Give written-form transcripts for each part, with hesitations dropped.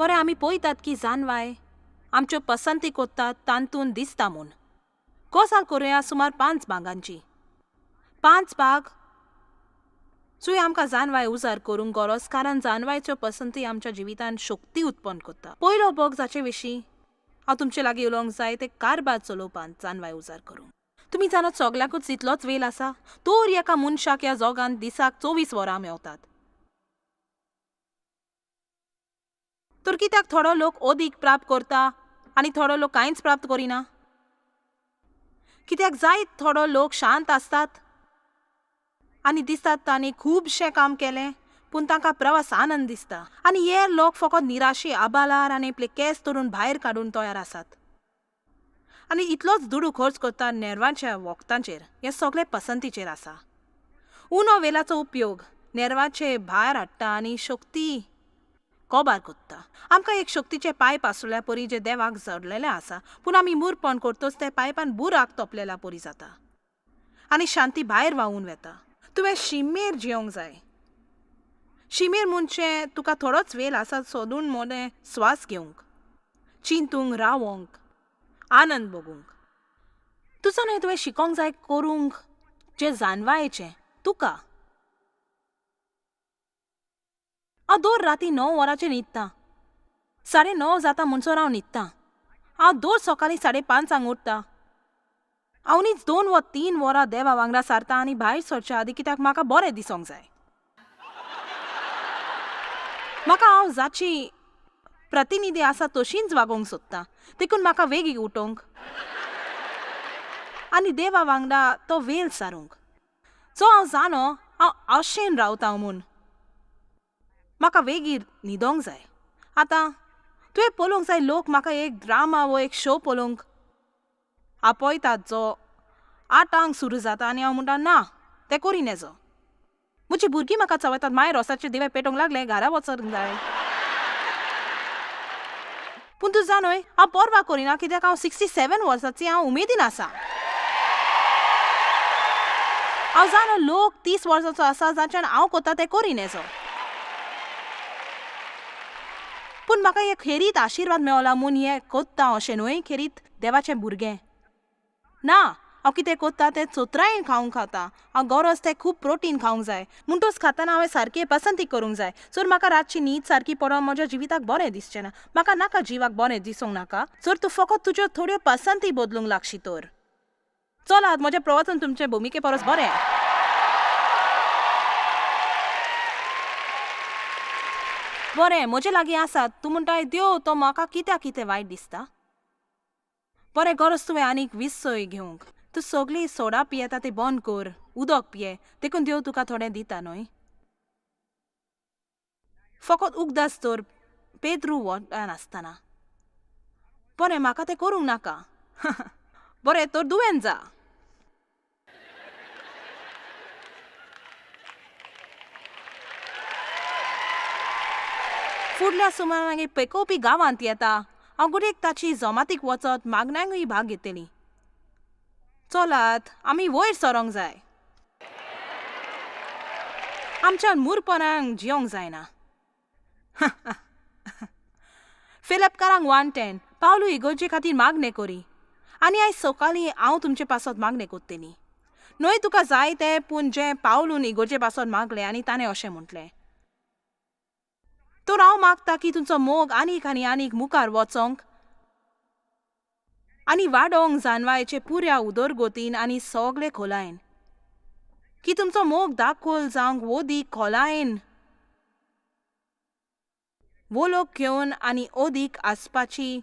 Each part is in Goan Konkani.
बरें, आमी पळयतात की जानवाय आमच्यो पसंती कोत्तात तांतून दिसता म्हूण. गजाल करुया सुमार 5 भागांची. 5 भाग चुय आमकां जानवाय उजार करूंक गरज, कारण जानवायच्यो पसंती आमच्या जिवितान शक्ती उत्पन्न करता. पयलो भाग जाचे विशीं हांव तुमचे लागीं उलोवंक जाय ते कारभार चलोवपांत जानवाय उजार करूंक. तुमी जाणात सगल्यांकूच इतलोच वेळ आसा तर एका मनशाक ह्या जगांत दिसाक 24 वरां मेवतात. तर कित्याक थोडो लोक अदीक प्राप्त करता आनी थोडो लोक कांयच प्राप्त करिना? कित्याक जायत थोडो लोक शांत आसतात आनी दिसतात तांणी खुबशें काम केलें पूण तांकां प्रवास आनंद दिसता, आनी हे लोक फकत निराशी आबालार आनी आपले केंस तोडून भायर काडून तयार आसात आनी इतलोच दुडू खर्च करता नेर्वांच्या वखदांचेर. हें सगळें पसंतीचेर आसा. उणो वेलाचो उपयोग नेर्वाचे भायर हाडटा आनी शक्ती कोबार कोत्ता. आमकां एक शक्तीचें पायप आसल्या परी जें देवाक जोडलेलें आसा, पूण आमी मुरपण करतच ते पायपान बुराक तोपलेल्या परी जाता आनी शांती भायर व्हांवून वता. तुवें शिमेर जियोंक जाय. शिमेर म्हणजे तुका थोडोच वेळ आसा सोदून मोने स्वास घेवंक, चिंतूंक, रावोंक, आनंद भोगूंक. तुजो न्हय तुवें शिकोंक जाय करूंक जें जानवायेचें तुका. हांव दर राती 9 वरांचेर न्हिदतां. 9:30 जाता म्हणसर हांव न्हिदतां. हांव दर सकाळीं 5:30 उठता. हांव न्हीच 2 वा 3 वरां देवा वांगडा सारता आनी भायर सरच्या आदीं, कित्याक म्हाका बरें दिसोंक जाय. म्हाका हांव जाची प्रतिनिधी आसा तशींच वागोवंक सोदता, देखून म्हाका वेगीं उठोवंक आनी देवा वांगडा तो वेळ सारूंक. जो हांव जाणो हांव आशेन रावता म्हूण म्हाका वेगीं न्हिदोंक जाय. आतां तुवें पळोवंक जाय लोक म्हाका एक ड्रामा वो एक शो पळोवंक आपयतात जो 8 सुरू जाता आनी हांव म्हणटा ना तें करी नेजो. म्हजी भुरगीं म्हाका चवयतात, मागीर रोसाचे दिवे पेटोवंक लागले, घरा वचूंक जाय. पूण तूं जाणय हांव पर्वा करिना, कित्याक हांव 67 वर्सांची, हांव उमेदीन आसा. हांव जाणो लोक 30 वर्सांचो आसा जाच्यान हांव कोता तें करी नेजो. पूण म्हाका हे खेरीत आशिर्वाद मेवला म्हूण हें कोत्ता अशें न्हय, खेरीत देवाचें भुरगें ना. हांव कितें कोत्ता तें चोत्रायेन खावंक खाता. हांव गरज तें खूब प्रोटीन खावंक जाय म्हणटूच खातना हांवें सारकी पसंती करूंक जाय. जर म्हाका रातची न्हीद सारकी पडोन म्हज्या जिविताक बरें दिसचें ना. म्हाका नाका जिवाक बरें दिसूंक नाका. जर तूं फकत तुज्यो थोड्यो पसंती बदलूंक लागशी तर चलात म्हजें प्रवचन तुमचे भुमिके परस बरें. बरें म्हजे लागीं आसात. तूं म्हणटाय देव तो म्हाका कित्याक कितें वायट दिसता. बरें गरज तुवें आनीक विसय घेवंक. तूं सगळीं सोडा पियेता ती बंद कर, उदक पिये, देखून देव तुका थोडें दिता न्हय. फकत उगदास तर पेद्रू वतान आसतना. बरें म्हाका तें करूंक नाका. बरें तर दुवेन जा. फुडल्या सुमार मागीर पेकोवपी गांवांत येता. हांव गुडेक ताची जमातीक वचत मागण्यांकूय भाग घेतली. चलात आमी वयर सरोंक जाय. आमच्या मुरपणांक जियोंक जायना. फिलिपकारांक 1:10 पावलू इगर्जे खातीर मागणें करी आनी आयज सकाळीं हांव तुमचे पासत मागणें कोत्तली. न्हय तुका जाय तें, पूण जें पावलून इगर्जे पासत मागलें आनी ताणें अशें म्हटलें, तर हांव मागता की तुमचो मोग आनीक आनी आनीक मुखार वचोंक आनी वाडोवंक जानवायचे पुऱ्या उदरगतीन आनी सगळे खोलायन, की तुमचो मोग दाखोल जावंक वोदीक खोलायन वोलोक घेवन आनी ओदीक आसपाची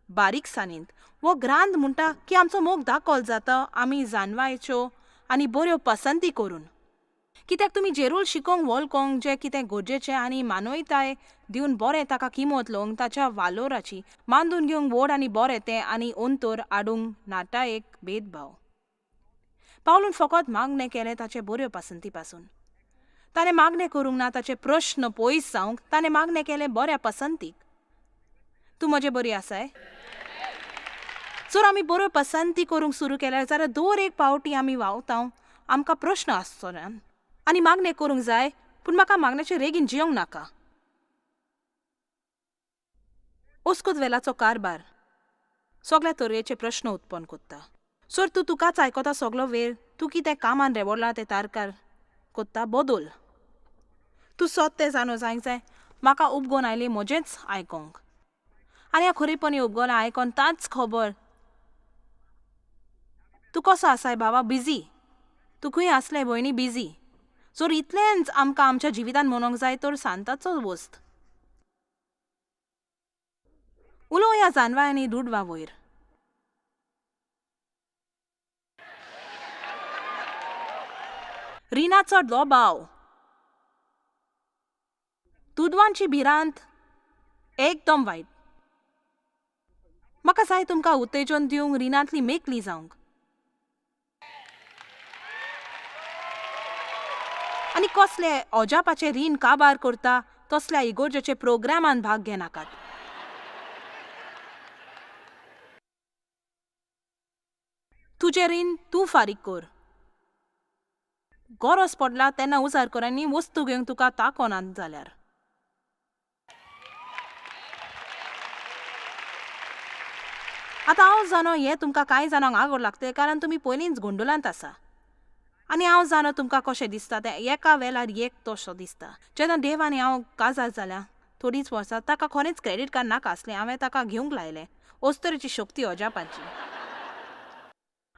बारीकसाणींत. वो ग्रांद म्हणटा की आमचो मोग दाखोल जाता आमी जानवायच्यो आनी बऱ्यो पसंती करून. कित्याक तुमी जेरूल शिकोवंक वळखोंक जें कितें गरजेचें आनी मानवताय दिवन बरें ताका किंमत लोवंक ताच्या वालोराची मानून घेवंक व्हड आनी बरें तें आनी अंतर हाडूंक नाटा एक भेदभाव. पावलून फकत मागणें केलें ताचे बऱ्यो पसंती पासून. ताणें मागणें करूंक ना ताचे प्रश्न पयस जावंक, ताणें मागणें केलें बऱ्या पसंतीक. तूं म्हजे बरी आसाय? जर आमी बऱ्यो पसंती करूंक सुरू केल्यार जाल्यार दर एक पावटी आमी वावता आमकां प्रश्न आसचो ना आनी मागणें करूंक जाय, पूण म्हाका मागण्याचें रेगीन जियोंक नाका. ओस्कोत वेलाचो कारबार सगल्या तरेचे प्रश्न उत्पन्न कोत्ता. सर तूं तुकाच आयकता सगलो वेळ, तूं कितें कामान रेवडला तें तारकार कोत्ता बदल. तूं सोद तें जाणो जायक जाय. म्हाका उबगोन आयली म्हजेंच आयकोंक आनी ह्या खरेपणी उबगोलां आयकोन तांच खबर. तूं कसो आसाय भावा? बिजी. तूं खंय आसलें भयणी? बिजी. जर इतलेंच आमकां आमच्या जिवितान म्हणोंक जाय तर सांताचो वस्त. उलोवया जानवाय आनी दुडवा वयर. रिणाचो दबाव, दुडवांची भिरांत एकदम वायट. म्हाका जाय तुमकां उत्तेजन दिवंक रिणांतली मेकली जावंक. आनी कसले अजापाचें रीण काबार करता तसल्या इगोर्जेचे प्रोग्रामान भाग घेनाकात. तुजें रीण तूं फारीक कर. गरज पडला तेन्ना उजार कर आनी वस्तू घेवंक तुका ताकोना जाल्यार. आतां हांव जाणो हें तुमकां कांय जाणांक आगोर लागतलें कारण तुमी पयलींच गोंडोलांत आसा. आनी हांव जाणो तुमकां कशें दिसता तें एका वेळार एक तसो दिसता. जेन्ना देव आनी हांव काजार जाल्या थोडींच वर्सां ताका खरेंच क्रेडीट कार्ड नाका आसलें, हांवें ताका घेवंक लायलें. अस्तुरेची शक्ती अजापाची.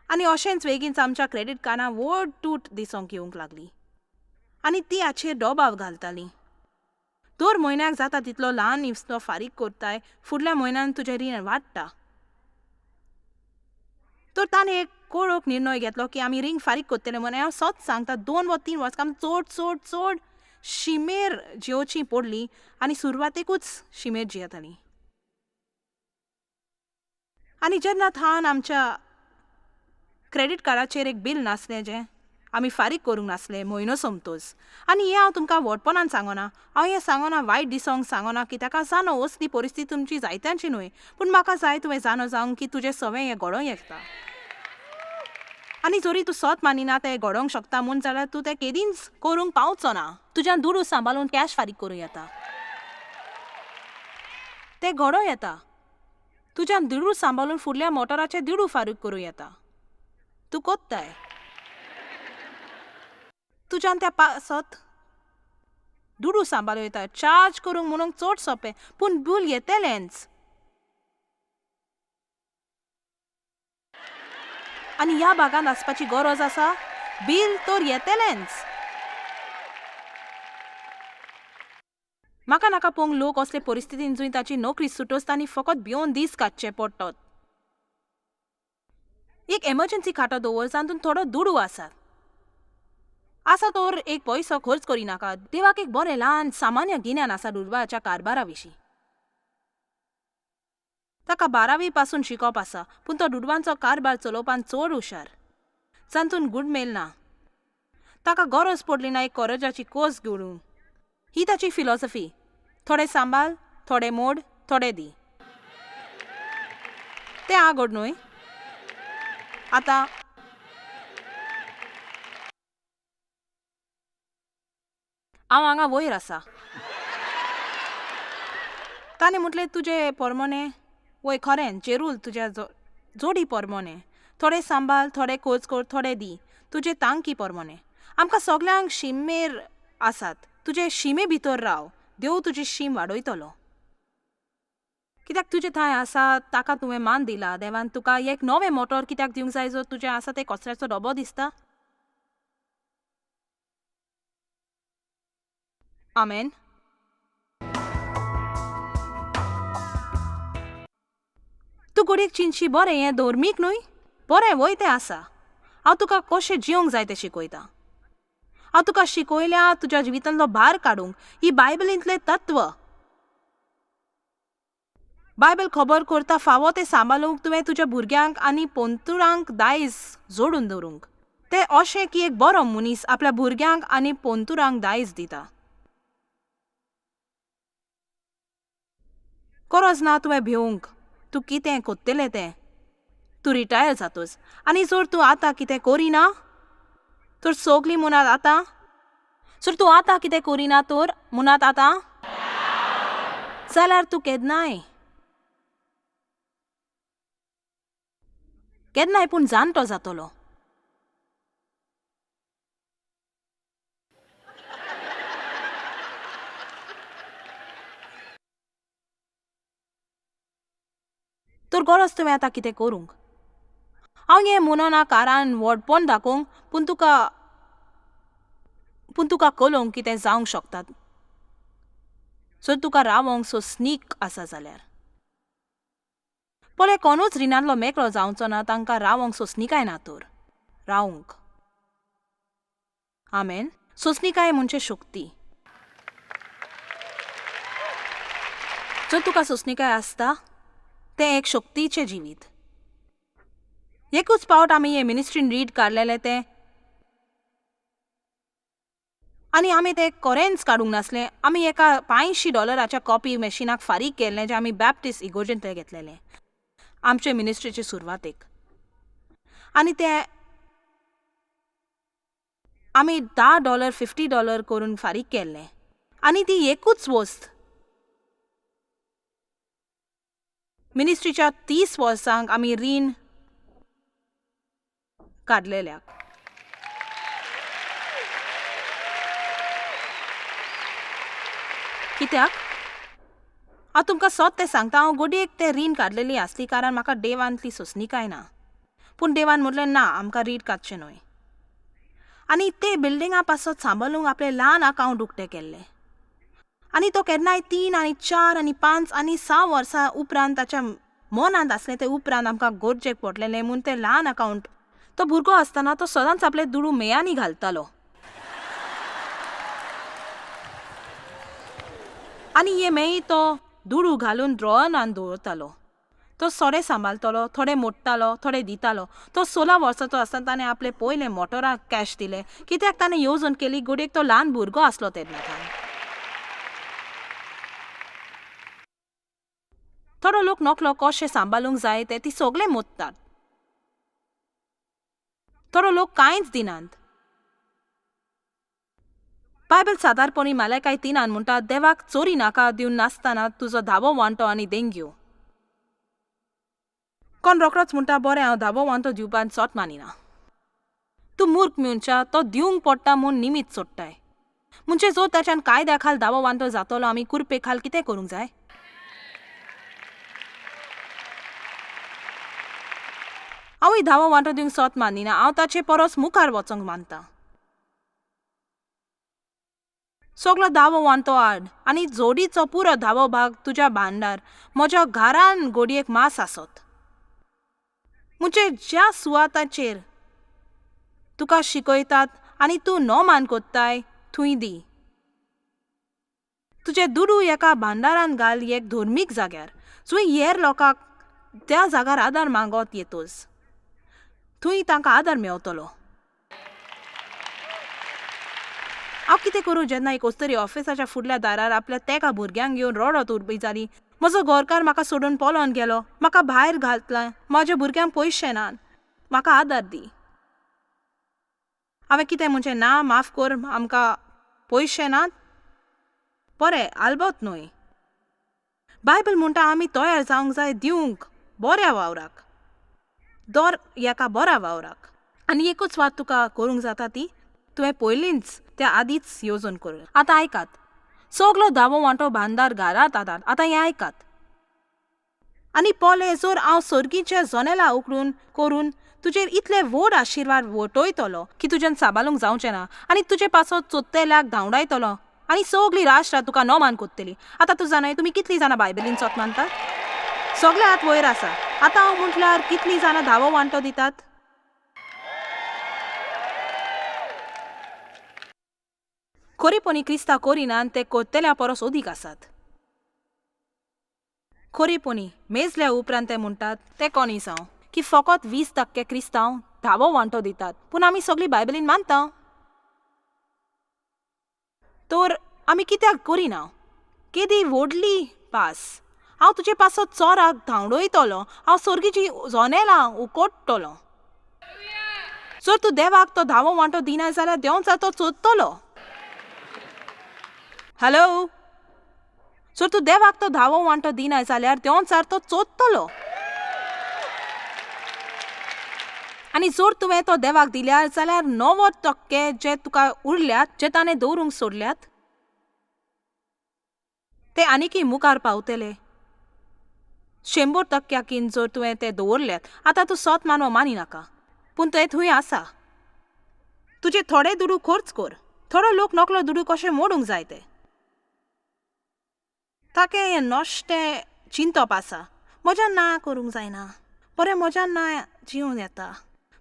आनी अशेंच वेगींच आमच्या क्रेडीट कार्डां व्हड तूट दिसूंक येवंक लागली आनी ती हाचेर दबाव घालताली. दर म्हयन्याक जाता तितलो ल्हान इफ्सो फारीक करताय, फुडल्या म्हयन्यान तुजें रीण वाडटा. तर ताणें एक कडक निर्णय घेतलो की आमी रीण फारीक करतले म्हूण. हांव सत सांगता, 2 वा 3 वर्सां आमी चड चड चड शिमेर जियोची पडली आनी सुरवातेकूच शिमेर जियेताली. आनी जेन्ना थावन आमच्या क्रेडीट कार्डाचेर एक बील नासलें जें आमी फारीक करूंक नासलें म्हयनो सोमतोच. आनी हें हांव तुमकां व्हडपणान सांगना, हांव हें सांगना वायट दिसोंक सांगना की ताका जाणो असली परिस्थिती तुमची जायत्यांची न्हय, पूण म्हाका जाय तुवें जाणो जावंक की तुजें सवें हें घडोवंक येता. आनी जरी तूं सत मानिना तें घडोवंक शकता म्हूण जाल्यार तूं तें केदींच करूंक पावचो ना. तुज्यान दुडू सांबाळून कॅश फारीक करूं येता, तें घडोवं येता. तुज्यान दुडू सांबाळून फुडल्या मोटराचें दुडू फारीक करूं येता. तूं कोत्ताय तुज्यान त्या पासत दुडू सांबाळूं येता. चार्ज करूंक म्हणूंक चड सोंपें, पूण बील येतलेंच. आनी ह्या भागांत आसपाची गरज आसा, बील तर येतलेंच. म्हाका नाका पळोवंक लोक असले परिस्थितीन जंय ताची नोकरी सुटोस तांणी फकत भियोन दीस काडचे पडटात. एक एमर्जन्सी खाटो दवर जातूंत थोडो दुडू आसा. आसा तर एक पयसो खर्च करिनाका. देवाक एक बरें ल्हान सामान्य गिन्यान आसा दुडवाच्या कारबारा विशीं. ताका 12वी पासून शिकोवप आसा, पूण तो दुडवांचो कारबार चलोवपान चड हुशार, जातूंत गुडमेल ना. ताका गरज पडली ना एक कोरजाची कोस घेवंक. ही ताची फिलॉसफी. थोडे सांबाळ, थोडे मोड, थोडे दी. तें आगोड न्हय. आतां हांव हांगा वयर आसा. ताणें म्हटलें तुजे पोरमोने वय खरें जेरूल तुज्या जोडी पोरमोने, थोडे सांबाळ, थोडे खर्च कर, थोडे दी, तुजे तांकी पोरमोने. आमकां सगल्यांक शिमेर आसात. तुजे शिमे भितर राव, देव तुजी शीम वाडयतलो. कित्याक तुजें थंय आसा ताका तुवें मान दिला. देवान तुका एक नवें मोटर कित्याक दिवंक जाय जो तुजें आसा तें कचऱ्याचो डबो दिसता? आमेन. तूं घडयेक चिंतशी बरें हें धर्मीक न्हय, बरें वय तें आसा. हांव तुका कशें जिवंक जाय तें शिकयतां. हांव तुका शिकयल्या तुज्या जिवितांतलो भार काडूंक. ही बायबलींतलें तत्व. बायबल खबर करता फावो तें सांबाळूंक तुवें तुज्या भुरग्यांक आनी पोंतुरांक दायज जोडून दवरूंक. तें अशें की एक बरो मनीस आपल्या भुरग्यांक आनी पोंतुरांक दायज दिता. गरज ना तुवें भिवंक तूं कितें कोत्तलें तें. तूं रिटायर जातोच आनी जर तूं आतां कितें करिना तर सगलीं मुनात आतां. जर तूं आतां कितें करिना तर मुनात आतां जाल्यार तूं केन्नाय. केन्नाय पूण जाणटो जातलो. तर गरज तुवें आतां कितें करूंक? हांव हें म्हणना कारान व्हडपण दाखोवंक, पूण तुका कळोवंक कितें जावंक शकतात जर तुका रावोंक सोंसणीक आसा जाल्यार. पळय, कोणूच रिणांतलो मेकळो जावचो ना तांकां रावोंक सोंसणीकाय ना तर रावंक. आमेन. सोंसणीकाय म्हणजे शक्ती. जर तुका सोंसणीकाय आसता, तें एक शक्तीचें जिवीत. एकूच पावट आमी हे मिनिस्ट्रीन रीण काडलेलें तें आनी आमी तें कोरेंच काडूंक नासलें. आमी एका 85 डॉलराच्या कॉपी मॅशिनाक फारीक केल्लें, जें आमी बॅप्टिस्ट इगोर्जेंतलें घेतलेलें आमचे मिनिस्ट्रीचे सुरवातेक. आनी ते आमी 10 डॉलर, 50 डॉलर करून फारीक केल्लें आनी ती एकूच वस्त मिनिस्ट्रीच्या 30 वर्सांक आमी रीण काडलेल्याक. कित्याक हांव तुमकां सत तें सांगता, हांव गोडयेक तें रीण काडलेली आसली, कारण म्हाका देवांतली सोंसणीकाय ना. पूण देवान म्हटलें, ना, आमकां रीण काडचें न्हय. आनी ते बिल्डिंगा पासत सांबाळूंक आपलें ल्हान अकावंट उक्तें केल्लें. आनी तो केन्नाय 3 आनी 4 आनी 5 आनी 6 वर्सां उपरांत ताच्या मनांत आसलें, ते उपरांत आमकां गरजेक पडलेलें म्हूण तें ल्हान अकावंट. तो भुरगो आसतना तो सदांच आपले दुडू मेयांनी घालतालो आनी हे मेयी तो दुडू घालून ड्रॉअरान दवरतालो. तो थोडे सांबाळटालो, थोडे मोडटालो, थोडे दितालो. तो 16 वर्सांचो आसतना ताणें आपले पयले मोटराक कॅश दिले, कित्याक ताणें येवजण केली. घडयेक तो ल्हान भुरगो आसलो तेन्ना ताणें. थोडो लोक नकळो कशें सांबाळूंक जाय तें. ती सगळे मोडटात. थोडो लोक कांयच दिनात. बायबल सादारपणी मालेकाय 3आन म्हणटा, देवाक चोरी नाका दिवन नासतना तुजो धावो वांटो आनी देंगयो. कोण रोकडोच म्हणटा, बरें, हांव धावो वांटो दिवपाक सोत मानिना. तूं मूर्ख म्हणच्या, तो दिवंक पडटा म्हूण निमीत सोडटाय. म्हणजे जो ताच्यान कायद्या खाल धावो वांटो जातलो, आमी कुरपे खाल कितें करूंक जाय? हांवूय धावो वांटो दिवंक सोत मानिना. हांव ताचे परस मुखार वचोंक मानता. सगलो धावो वांटो हाड आनी जोडीचो पुरो धावो भाग तुज्या भांडार. म्हज्या घरान गोडयेक मास आसत. म्हणजे ज्या सुवाताचेर तुका शिकयतात आनी तूं नोमान कोत्ताय थंय दी. तुजे दुडू एका भांडारान घाल, एक धर्मीक जाग्यार, जंय हेर लोकांक त्या जागार आदार मागत येतोच, थंय तांकां आदार मेवतलो. हांव कितें करूं जेन्ना एक अस्तरी ऑफिसाच्या फुडल्या दारार आपल्या तेका भुरग्यांक घेवन रडत उबी जाली, म्हजो घरकार म्हाका सोडून पळोवन गेलो, म्हाका भायर घातला, म्हाज्या भुरग्यांक पयशे नात, म्हाका आदार दी. हांवें कितें म्हणचें? ना, माफ कर, आमकां पयशे नात? बरें, आलबत न्हय. बायबल म्हणटा, आमी तयार जावंक जाय दिवंक बऱ्या वावराक, दर एका बऱ्या वावराक. आनी एकूच वात तुका करूंक जाता ती तुवें पयलींच त्या आदींच येवजण करून. आतां आयकात, सगलो धावो वांटो भांदार घरात आदार. आतां हें आयकात. आनी पळय, जर हांव सर्गीच्या जनेलां उकडून करून तुजेर इतले व्हड आशिर्वाद वटयतलो की तुज्यान सांबाळूंक जावचें ना आनी तुजे पासत चोत्तेल्याक धांवडायतलो आनी सगळीं राष्ट्रां तुका नोमान कोत्तली. आतां तूं जाणाय, तुमी कितलीं जाणां बायबलीन सोत मानतात? सगळे हात वयर आसा. आतां हांव म्हटल्यार, कितलीं जाणां धावो वांटो दितात? खरेपणी क्रिस्तांव कोरिनान ते कोत्तेल्या परस अदीक आसात. खरेपणी मेजल्या उपरांत ते म्हणटात ते कोणीसांव की फकत 20% क्रिस्तांव धावो वांटो दितात, पूण आमी सगळीं बायबलीन मानता तर आमी कित्याक करिना? केदी व्हडली पास! हांव तुजे पासत चोराक धांवडयतलो, हांव सर्गीची जनेलां उकोडटलो. जर तूं देवाक तो धावो वांटो दिना जाल्यार देंवचार तो चोदतलो. हॅलो, जर तूं देवाक तो धावो वांटो दिना जाल्यार देंवचार तो चोदतलो. आनी जर तुवें तो देवाक दिल्यार जाल्यार 90% जे तुका उरल्यात, जे ताणें दवरूंक सोडल्यात, ते आनीकय मुखार पावतले. 100% जर तुवें ते दवरल्यात. आतां तूं सोत मानव मानी नाका, पूण ते थंय आसा. तुजे थोडे दुडू खर्च कर. थोडो लोक नकलो दुडू कशें मोडूंक जाय ते. ताके हें नश्टें चिंतप आसा, म्हज्यान ना करूंक जायना, बरें म्हज्यान ना जियों येता,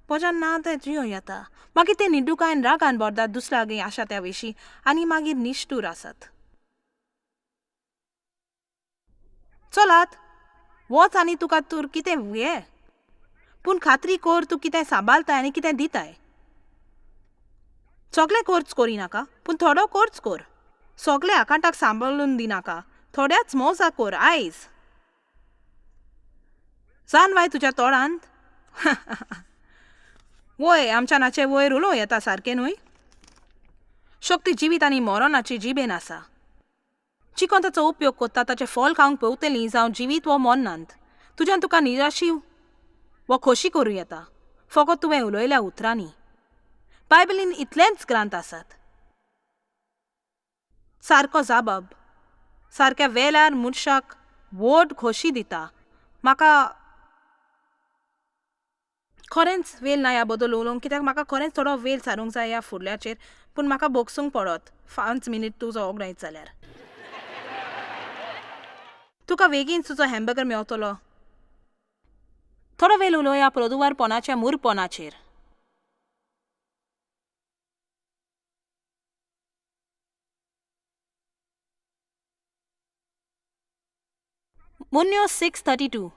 म्हज्यान ना तें जियों येता. मागीर ते निडुकायन रागान भरतात दुसऱ्या लागीं आसा त्या विशीं आनी मागीर निश्ठूर आसात. चलात वच आनी तुका तूं कितें घे, पूण खात्री कर तूं कितें सांबाळताय आनी कितें दिताय. सगळें खर्च करिनाका, पूण थोडो खर्च कर. सगळे आकांटाक सांबाळून दिनाका, थोड्याच मौजा कर आयज. जानवाय तुज्या तोंडांत. वय आमच्या नाचे वयर उलोवं येता सारकें न्हय? शक्ती जिवीत आनी मरणाची जिबेन आसा. चिकोन ताचो उपयोग कोत्ता ताचें फल खावंक पेवतलीं जावं जिवीत वो मरणांत. तुज्यान तुका निराशी वो खोशी करूं येता फकत तुवें उलयल्या उतरांनी. बायबलीन इतलेंच ग्रांथ आसात. सारको जाबाब सारक्या वेल्यार मनशाक व्हड खोशी दिता. म्हाका खरेंच वेळ ना ह्या बद्दल उलोवंक, कित्याक म्हाका खरेंच थोडो वेळ सारूंक जाय ह्या फुडल्याचेर, पूण म्हाका भोगसूंक पडत 5 मिनीट तुजो ओगडायत जाल्यार. तुका वेगीन तुजो हॅम्बर्गर मेवतलो. थोडो वेळ उलोवया प्रदुवारपणाच्या मुरपणाचेर. मुन्यो 6:32.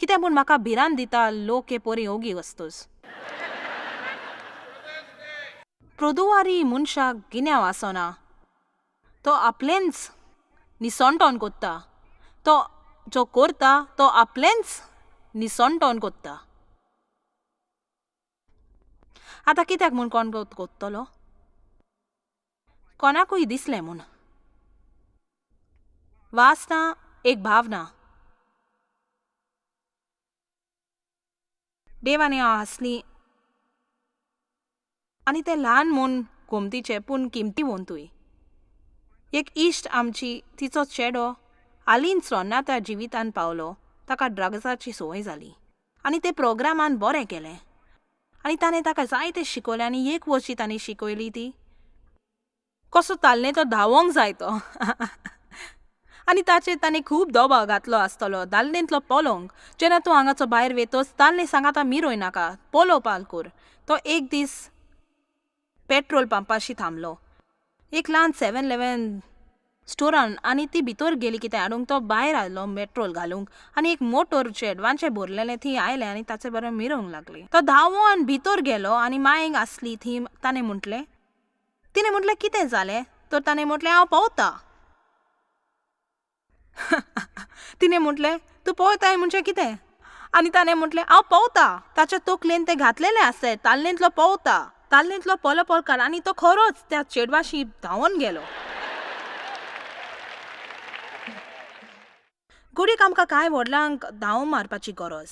कितें म्हूण म्हाका भिरांत दिता लोक हे पोरी ओगी वस्तूस. प्रदुवारी मनशाक गिन्याव आसना, तो आपलेंच निसणटोन कोत्ता. तो जो करता तो आपलेंच निसणटोन कोत्ता. आतां कित्याक म्हूण कोण कोत्तलो? कोणाकूय दिसलें म्हूण. वासना एक भावना. देव आनी हांव हांसलीं आनी तें ल्हान म्हूण गोमतीचें पूण किमती वंतूय. एक इश्ट आमची, तिचो चेडो हालींच रोन्नात्या जिवितान पावलो. ताका ड्रग्साची संवय जाली आनी ते प्रोग्रामान बरें केलें आनी ताणें ताका जायतें शिकयलें. आनी एक वशी ताणें शिकयली ती कसो ताल्ले तो धांवोंक जाय तो. आनी ताचेर ताणें खूब दबाव घातलो आसतलो दाल्लेंतलो पलोवंक. जेन्ना तूं हांगाचो भायर वेतोच ताल्ले सांगाता मिरोय नाका, पलोवपाल कर. तो एक दीस पेट्रोल पंपाशी थांबलो, एक ल्हान 7-11 स्टोरान, आनी ती भितर गेली कितें हाडूंक. तो भायर आयलो पेट्रोल घालूंक आनी एक मोटर चेडवांचें भरलेलें थंय आयलें आनी ताचे बरें मिरोवंक लागली. तो धांवोन भितर गेलो आनी मायेंक आसली थंय. ताणें म्हटलें, तिणें म्हटलें कितें जालें? तर ताणें म्हटलें हांव पोवतां. तिणें म्हटलें तूं पोवताय म्हणजे कितें? आनी ताणें म्हटलें हांव पोवतां. ताच्या तकलेन तें घातलेलें आसलें, ताल्लेंतलो पोवता, ताल्लेंतलो पोलोपोल काड. आनी तो खरोच त्या चेडवाशी धांवोन गेलो. घडयेक आमकां कांय व्हडल्यांक धांव मारपाची गरज.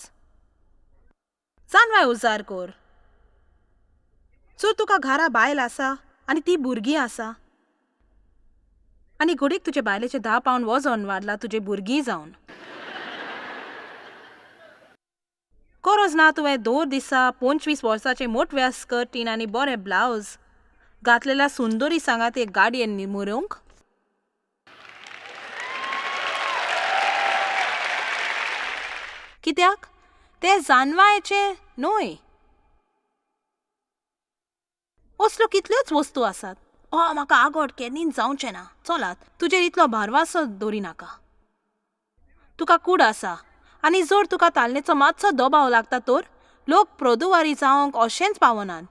जानवाय उजार कर. जर तुका घरा बायल आसा आनी ती भुरगीं आसा आनी घडयेक तुजे बायलेचें 10 पावंड वजन वाडलां तुजे भुरगीं जावन, गरज ना तुवें दर दिसा 25 वर्साचें मोटव्या स्कर्टीन आनी बरें ब्लावज घातलेल्या सुंदरी सांगात एक गाडयेन मुरोवंक. कित्याक तें जानवायचें न्हय. असल्यो कितल्योच वस्तू आसात. ओ म्हाका आगोड केन्नीच जावचें ना. चलात तुजेर इतलो भारवासो दवरिनाका. तुका कूड आसा आनी जर तुका तालनेचो मातसो दबाव लागता तर लोक प्रदुवारी जावंक अशेंच पावनात.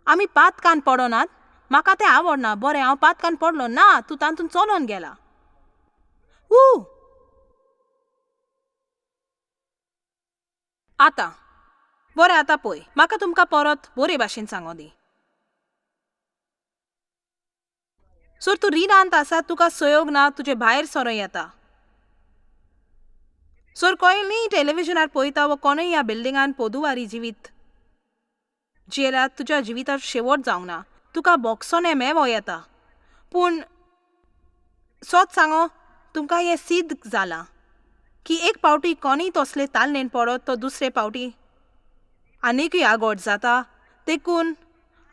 आमी पातकान पडनात. म्हाका तें आवडना. बरें हांव पातकान पडलो ना, तूं तातूंत चलोन गेला. ऊ आतां बरें, आतां पळय म्हाका तुमकां परत बरे भाशेन सांगो दी. सर तूं रिणांत आसा, तुका सहयोग ना, तुजे भायर सरो येता. सर कोयली टेलिविजनार पळयता वो कोणूय ह्या बिल्डिंगान पोदुवारी जिवीत जियेल्यार तुज्या जिविताचो शेवट जावंक ना. तुका बोगसोने मेवो येता. पूण सोत सांगो, तुमकां हें सिद्ध जालां की एक पावटी कोणूय तसले तालनेन पडत तो दुसरे पावटी आनिकूय आगोट जाता. देखून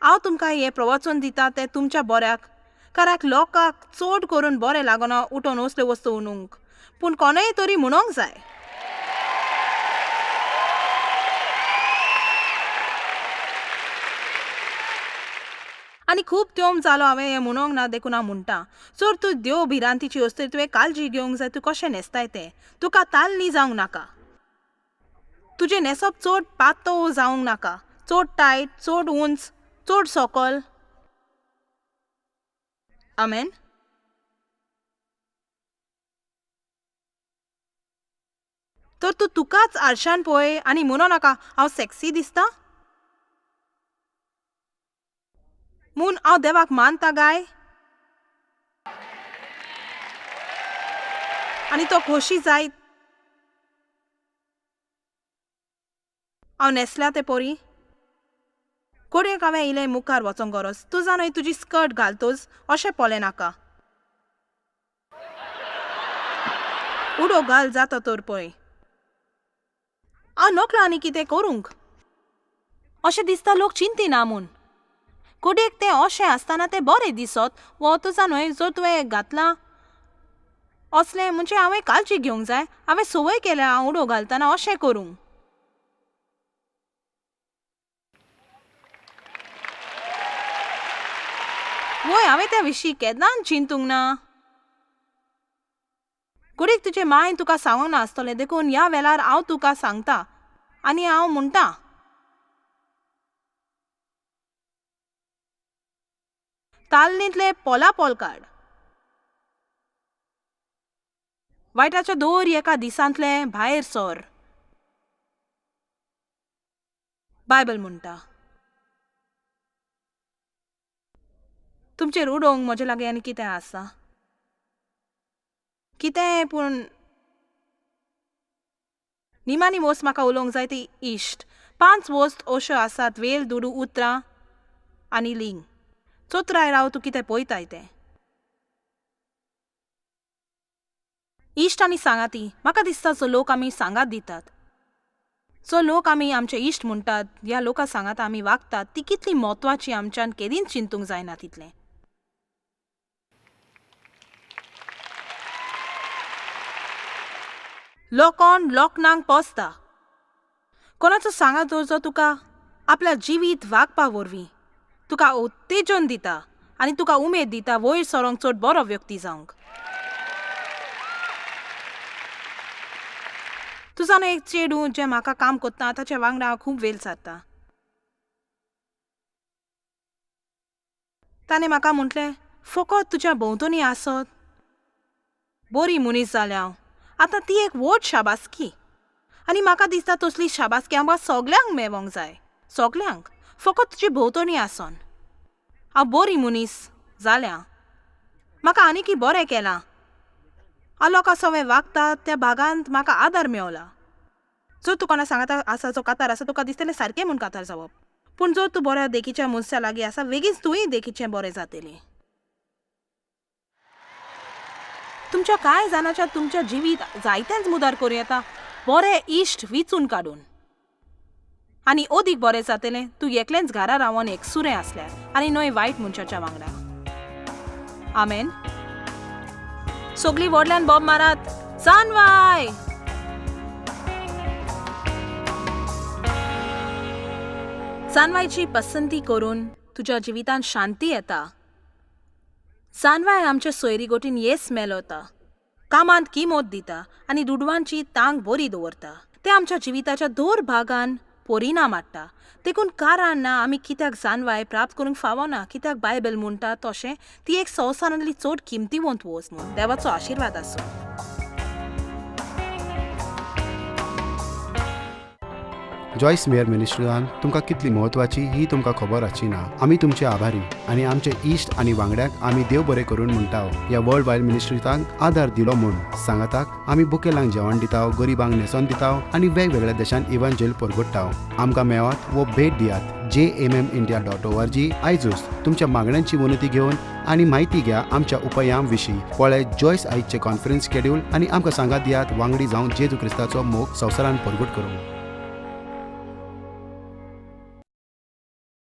हांव तुमकां हें प्रवचन दिता तें तुमच्या बऱ्याक, काराक लोकांक चड करून बरें लागना उठोन असल्यो वस्तू उणूंक, पूण कोणूय तरी म्हणोंक जाय. आनी खूब तेंप जालो हांवें हें म्हणोंक ना, देखून हांव म्हणटा, जर तूं देव भिरांतीची वस्तू तुवें काळजी घेवंक जाय तूं कशें न्हेसताय तें. तुका तालनी जावंक नाका. तुजें न्हेसप चड पातळ जावंक नाका, चड टायट, चड उंच, चड सोकोल. आमेन. तर तूं तुकाच आरशान पळय आनी म्हणो नाका हांव सॅक्सी दिसता म्हूण हांव देवाक मानता गाय. आनी तो खोशी जायत हांव न्हेसल्या ते पोरी. कोडयेक हांवें इलें मुखार वचोंक गरज. तूं जाणय तुजी स्कर्ट घालतोच अशें पळय नाका. उडो घाल जाता तर पळय. हांव नकळो आनी कितें करूंक. अशें दिसता लोक चिंतिना म्हूण. कोडयेक तें अशें आसतना तें बरें दिसत वो तुजा न्हय जर तुवें घातलां असलें म्हणजे हांवें काळजी घेवंक जाय. हांवें संवय केल्या हांव उडो घालतना अशें करूंक. वय हांवें त्या विशीं केन्नाच चिंतूंक ना. घडयेक तुजे मांयन तुका सांगूंक नासतलें, देखून ह्या वेळार हांव तुका सांगता आनी हांव म्हणटा, तालनींतले पोलापोल काड. वायटाच्या दर एका दिसांतलें भायर सर. बायबल म्हणटा. तुमचेर उडोवंक म्हजे लागीं आनी कितें आसा? कितें पूण निमाणी वस्त म्हाका उलोवंक जाय ती इश्ट. 5 वस्त अश्यो आसात: वेल, दुडू, उतरां आनी लिंग. चोत्राय राव तूं कितें पळयताय तें. इश्ट आनी सांगाती. म्हाका दिसता जो लोक आमी सांगात दितात, जो लोक आमी आमचे इश्ट म्हणटात, ह्या लोकां सांगात आमी वागतात ती कितली म्हत्वाची आमच्यान केदींच चिंतूंक जायना तितलें. लोकोन लोकनांक पोसता. कोणाचो सांगात जो तुका आपल्या जिवीत वागपा वरवीं तुका उत्तेजन दिता आनी तुका उमेद दिता वयर सरोंक चड बरो व्यक्ती जावंक. तूं जाणा एक चेडूं जें म्हाका काम कोत्ता ताच्या वांगडा हांव खूब वेळ सारता. ताणें म्हाका म्हटलें, फकत तुज्या भोंवतणी आसत बरी मनीस जाल्या हांव. आतां ती एक व्हड शाबासकी आनी म्हाका दिसता तसली शाबासकी आमकां सगल्यांक मेवोंक जाय. सगल्यांक, फकत तुजी भोंवतणी आसोन हांव बरी मनीस जाल्या, म्हाका आनीकय बरें केलां. हांव लोकां सवें वागता त्या भागांत म्हाका आदार मेवला. जर तूं कोणा सांगाता आसा जो कातार आसा तुका दिसतलें सारकें म्हूण कातार जावप, पूण जर तूं बऱ्या देखीच्या मनशा लागीं आसा वेगींच तूंय देखीचें बरें जातलें. तुमच्या कांय जाणाच्या तुमच्या जिवीत जायतेंच मुदार करूं येता बरे इश्ट विचून काडून. आनी अदीक बरें जातलें तूं एकलेंच घरा रावन एकसुरें आसल्यार आनी न्हय वायट मनशाच्या वांगडा. आमेन. सगळीं व्हडल्यान बोब मारात, जानवाय. जानवायची पसंती करून तुज्या जिवितांत शांती येता. जानवाय आमच्या सोयरी गोटीन येस मेलवता, कामांत किमत दिता आनी दुडवांची तांक बरी दवरता. तें आमच्या जिविताच्या दर भागान परिणाम हाडटा. देखून कारण ना आमी कित्याक जानवाय प्राप्त करूंक फावना, कित्याक बायबल म्हणटा तशें ती एक संवसारांतली चड किमतीवंत वस्त म्हूण. देवाचो आशिर्वाद आसूं. जॉयस मेयर मिनिस्ट्रीजान तुमकां कितली म्हत्वाची ही तुमकां खबर आसची ना. आमी तुमचे आभारी आनी आमचे इश्ट आनी वांगड्यांक आमी देव बरें करून म्हणटा ह्या वर्ल्ड वायड मिनिस्ट्रीजांक आदार दिलो म्हूण. सांगाताक आमी बुकेलांक जेवण दिता, गरिबांक न्हेसोन दिता आनी वेगवेगळ्या देशांत इव्हांजेल परगट्टा. आमकां मेळात वो भेट दियात jmmindia.org आयजूच. तुमच्या मागण्यांची विनंती घेवन आनी म्हायती घ्या आमच्या उपायां विशीं. पळय जॉयस आयजचे कॉन्फरन्स शेड्यूल आनी आमकां सांगात दियात वांगडी जावन जेजू क्रिस्ताचो मोग संवसारान परगट करूंक.